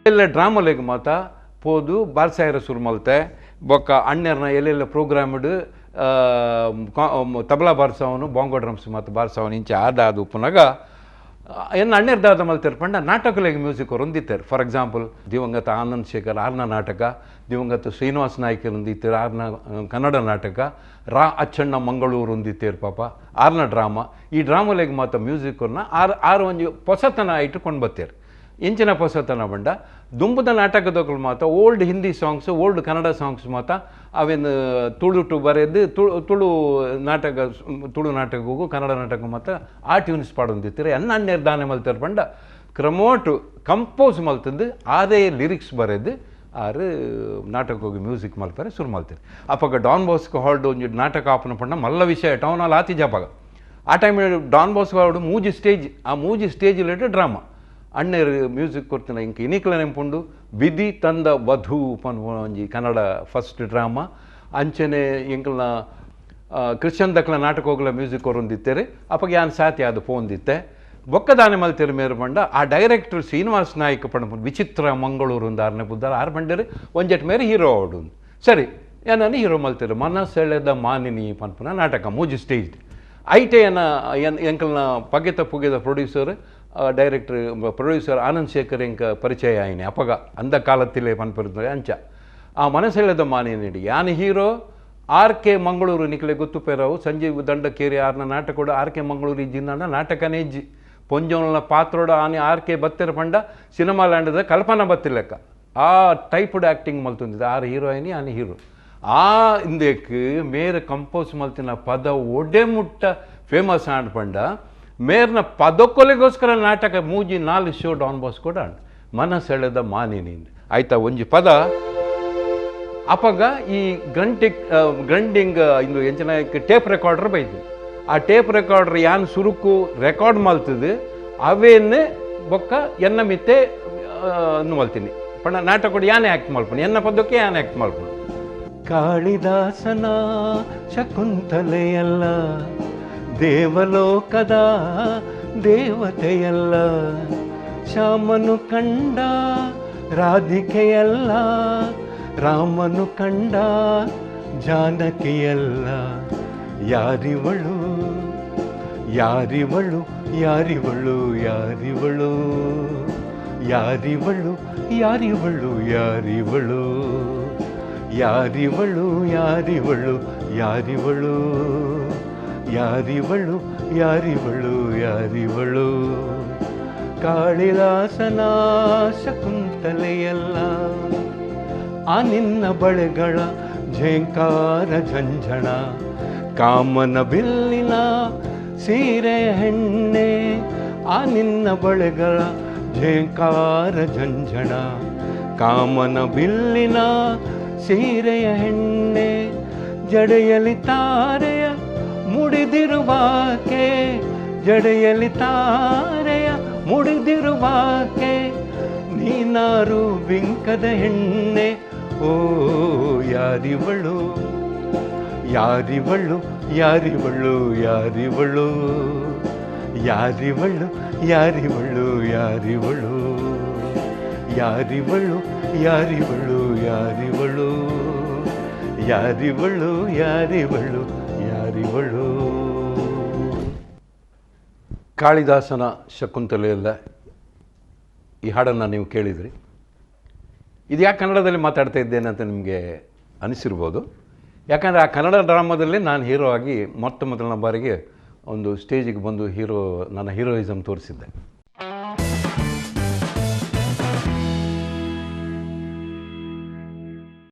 ಎಲ್ಲ ಡ್ರಾಮಲೆಗ್ ಮಾತ ಪೋದು ಬಾರ್ಸಾಯರ ಸುರು ಮಲ್ತೆ. ಬೊಕ್ಕ ಅಣ್ಣೆರ್ನ ಎಲ್ಲೆಲ್ಲ ಪ್ರೋಗ್ರಾಮ್ಡ್ ತಬಲಾ ಬಾರ್ಸವನು, ಬಾಂಗೋ ಡ್ರಮ್ಸ್ ಮತ್ತು ಬಾರ್ಸವನು, ಇಂಚ ಆದ ಅದು ಉಪ್ಪುನಗ ಎನ್ನ ಅಣ್ಣೆರ್ ದಾದ ಮಲ್ತೆರ್ ಪಂಡ, ನಾಟಕಲೆಗ್ ಮ್ಯೂಸಿಕ್ ಹೊರೊಂದಿತ್ತೆರ್. ಫಾರ್ ಎಕ್ಸಾಂಪಲ್, ದಿವಂಗತ ಆನಂದ್ ಶೇಖರ್ ಆರ್ನ ನಾಟಕ, ದಿವಂಗತ ಶ್ರೀನಿವಾಸ್ ನಾಯ್ಕರ್ ಒಂದಿತ್ತೆರ್, ಆರ್ನ ಕನ್ನಡ ನಾಟಕ, ರಾ ಅಚ್ಚಣ್ಣ ಮಂಗಳೂರು ಒಂದಿತ್ತೆರ್ ಪಾಪ, ಆರ್ನ ಡ್ರಾಮಾ. ಈ ಡ್ರಾಮಲೆಗ್ ಮಾತ ಮ್ಯೂಸಿಕ್ ಆರ್ ಆರ್ ಒಂಜಿ ಪೊಸತನ ಐಟ್ ಕೊಂಡು ಬತ್ತೆರ್. ಇಂಚಿನ ಪೊಸತನ ಪಂಡ, ದುಂಬುದ ನಾಟಕದಕುಲು ಮಾತ old Hindi songs, old Kannada songs ಮಾತ ಅವೆನ್ ತುಳುಟು ಬರೆದು ತುಳು ತುಳು ನಾಟಕ, ತುಳು ನಾಟಕಕ್ಕೂ ಕನ್ನಡ ನಾಟಕ ಮಾತ ಆ ಟ್ಯೂನ್ಸ್ ಪಾಡೊಂದಿತ್ತೆರ್. ಎನ್ನ ಅಣ್ಣೆರ್ ದಾನೆ ಮಲ್ತೆರ್ ಪಂಡ, ಕ್ರಮೋಟು ಕಂಪೋಸ್ ಮಲ್ತಂದು ಆದೇ ಲಿರಿಕ್ಸ್ ಬರೆದು ಆರು ನಾಟಕಕ್ಕೆ ಮ್ಯೂಸಿಕ್ ಮಲ್ಪರೆ ಶುರು ಮಲ್ತೆರ್. ಅಪಗ ಡಾನ್ ಬಾಸ್ಕೋ ಹಾಲ್ಡ್ ಒಂಜಿ ನಾಟಕ ಆಪುನ ಪಂಡ ಮಲ್ಲ ವಿಷಯ. ಟೌನ್ ಹಾಲ್ ಆತಿಜ ಅಪಗ. ಆ ಟೈಮ್ ಡಾನ್ ಬಾಸ್ಕೋ ಹಾಲ್ಡ್ ಮೂಜಿ ಸ್ಟೇಜ್. ಆ ಮೂಜಿ ಸ್ಟೇಜ್ ಡ್ರಾಮಾ. ಅಣ್ಣೆರ್ ಮ್ಯೂಸಿಕ್ ಕೊರ್ತಿನ ಇಂಕ್ ಇನಿಕ್ಲ ನೆಂಪುಂಡು. ವಿಧಿ ತಂದ ವಧು ಪನ್ಪುನ ಒಂಜಿ ಕನ್ನಡ ಫಸ್ಟ್ ಡ್ರಾಮಾ. ಅಂಚನೆ ಎಂಕಲ್ನ ಕ್ರಿಶ್ಚಿಯನ್ ದಕ್ಲ ನಾಟಕೋಗ್ಲ ಮ್ಯೂಸಿಕ್ ಕೊರೊಂದಿತ್ತೆರ್. ಅಪಗ ಯಾನ್ ಸಾತಿ ಅದು ಪೋಂದಿತ್ತೆ. ಬೊಕ್ಕ ದಾನೆ ಮಲ್ತೆರ್ ಮೇರು ಪಂಡ, ಆ ಡೈರೆಕ್ಟರ್ ಶ್ರೀನಿವಾಸ್ ನಾಯ್ಕ ಪಂಡ, ವಿಚಿತ್ರ ಮಂಗಳೂರು ಆರ್ನೆ ಪುದ್ದಾರ್. ಆರ್ ಪಂಡೆರ್, ಒಂಜೆಟ್ ಮೇರೆ ಹೀರೋ ಆವಡು. ಸರಿ, ಏನನ್ನು ಹೀರೋ ಮಲ್ತೆರ್. ಮನಸೆಳೆದ ಮಾನಿನಿ ಪನ್ಪುನ ನಾಟಕ ಮೂಜಿ ಸ್ಟೇಜ್. ಐಟೆ ಎನ್ನ ಎಂಕಲ್ನ ಪಗೆತ ಪುಗೆದ producer, director, producer Anand Shekhar ಎಂಕ ಪರಿಚಯ ಆಯಿನಿ ಅಪಗ. ಅಂದ ಕಾಲತ್ತಿಲೆ ಪನ್ಪುರ ಅಂಚ. ಆ ಮನಸೆಳೆದ ಮಾನಿನಿ ಯಾನ್ ಹೀರೋ. ಆರ್ ಕೆ ಮಂಗಳೂರು ನಿಕ್ಲೆ ಗೊತ್ತು ಪೇರವು. ಸಂಜೀವ್ ದಂಡಕೇರಿ ಆರ್ನ ನಾಟಕೋಡು ಆರ್ ಕೆ ಮಂಗಳೂರು ಇಜ್ಜಿಂದ ನಾಟಕನೇ ಇಜ್ಜಿ. ಪೊಂಜೋನ ಪಾತ್ರೋಡ ಆನಿ ಆರ್ ಕೆ ಬತ್ತೆರ ಪಂಡ ಸಿನಿಮಾ ಲ್ಯಾಂಡದ ಕಲ್ಪನಾ ಬತ್ತಿಲೆಕ್ಕ. ಆ ಟೈಪ್ಡ್ ಆ್ಯಕ್ಟಿಂಗ್ ಮಲ್ತೊಂದಿದ್ದೆ. ಆರ್ ಹೀರೋಯಿನಿ, ಆನಿ ಹೀರೋ. ಆ ಇಂದೆಕ್ ಮೇರ್ ಕಂಪೋಸ್ ಮಲ್ತಿನ ಪದ ಒಡೆ ಮುಟ್ಟ ಫೇಮಸ್ ಆಂಡ್ ಪಂಡ, ಮೇರ್ನ ಪದಕ್ಕೊಲೆಗೋಸ್ಕರ ನಾಟಕ ಮೂಜಿ ನಾಲ್ ಶೋ ಡಾನ್ ಬಾಸ್ಕೋಡ್ ಆಂಡ್. ಮನಸೆಳೆದ ಮಾನಿನಿ ಆಯ್ತಾ ಒಂಜಿ ಪದ. ಅಪಗ ಈ ಗ್ರಂಟಿಕ್ ಗ್ರಂಡಿಂಗ್ ಇಂದು ಎಂಚಿನ ಟೇಪ್ ರೆಕಾರ್ಡರ್ ಬೈದು. ಆ ಟೇಪ್ ರೆಕಾರ್ಡರ್ ಯಾನ್ ಸುರುಕು ರೆಕಾರ್ಡ್ ಮಲ್ತದು ಅವೇನ್ ಬೊಕ್ಕ ಎನ್ನ ಮಿತ್ತೆ ಮಲ್ತೀನಿ ಪಂಡ, ನಾಟಕ ಯಾನೇ ಆ್ಯಕ್ಟ್ ಮಲ್ಪುನು, ಎನ್ನ ಪದಕ್ಕೆ ಯಾನ್ ಆ್ಯಕ್ಟ್ ಮಲ್ಪುನು. ಕಾಳಿದಾಸನ ಶಕುಂತಲೆಯಲ್ಲ, ದೇವಲೋಕದ ದೇವತೆಯಲ್ಲ, ಶ್ಯಾಮನು ಕಂಡ ರಾಧಿಕೆಯಲ್ಲ, ರಾಮನು ಕಂಡ ಜಾನಕಿಯಲ್ಲ, ಯಾರಿವಳು, ಯಾರಿವಳು, ಯಾರಿವಳು, ಯಾರಿವಳು, ಯಾರಿವಳು, ಯಾರಿವಳು, ಯಾರಿವಳು, ಯಾರಿವಳು, ಯಾರಿವಳು, ಯಾರಿವಳು, ಯಾರಿವಳು, ಯಾರಿವಳು, ಯಾರಿವಳು, ಕಾಳಿದಾಸನ ಶಕುಂತಲೆಯಲ್ಲ. ಆ ನಿನ್ನ ಬಳೆಗಳ ಝೇಂಕಾರ ಝಂಝಣ, ಕಾಮನ ಬಿಲ್ಲಿನ ಸೀರೆ ಹೆಣ್ಣೆ. ಆ ನಿನ್ನ ಬಳೆಗಳ ಝೇಂಕಾರ ಝಂಝಣ, ಕಾಮನ ಬಿಲ್ಲಿನ ಸೀರೆಯ ಹೆಣ್ಣೆ, ಜಡೆಯಲಿ ತಾರೆಯ ಮುಡಿದಿರುವಾಕೆ, ಜಡೆಯಲಿ ತಾರೆಯ ಮುಡಿದಿರುವಾಕೆ, ನೀನಾರು ಬಿಂಕದ ಹೆಣ್ಣೆ. ಓ ಯಾರಿವಳು, ಯಾರಿವಳು, ಯಾರಿವಳು, ಯಾರಿವಳು, ಯಾರಿವಳು, ಯಾರಿವಳು, ಯಾರಿವಳು, ಯಾರಿವಳು, ಯಾರಿವಳು, ಯಾರಿವಳು, ಯಾರಿವಳು, ಯಾರಿವಳು, ಯಾರಿವಳು. ಕಾಳಿದಾಸನ ಶಕುಂತಲೆಯಲ್ಲ, ಈ ಹಾಡನ್ನು ನೀವು ಕೇಳಿದ್ರಿ. ಇದು ಯಾಕೆ ಕನ್ನಡದಲ್ಲಿ ಮಾತಾಡ್ತಾ ಇದ್ದೇನೆ ಅಂತ ನಿಮಗೆ ಅನಿಸಿರ್ಬೋದು. ಯಾಕಂದರೆ ಆ ಕನ್ನಡ ಡ್ರಾಮಾದಲ್ಲಿ ನಾನು ಹೀರೋ ಆಗಿ ಮೊಟ್ಟ ಮೊದಲನ ಬಾರಿಗೆ ಒಂದು ಸ್ಟೇಜಿಗೆ ಬಂದು ಹೀರೋ, ನನ್ನ ಹೀರೋಯಿಸಮ್ ತೋರಿಸಿದ್ದೆ.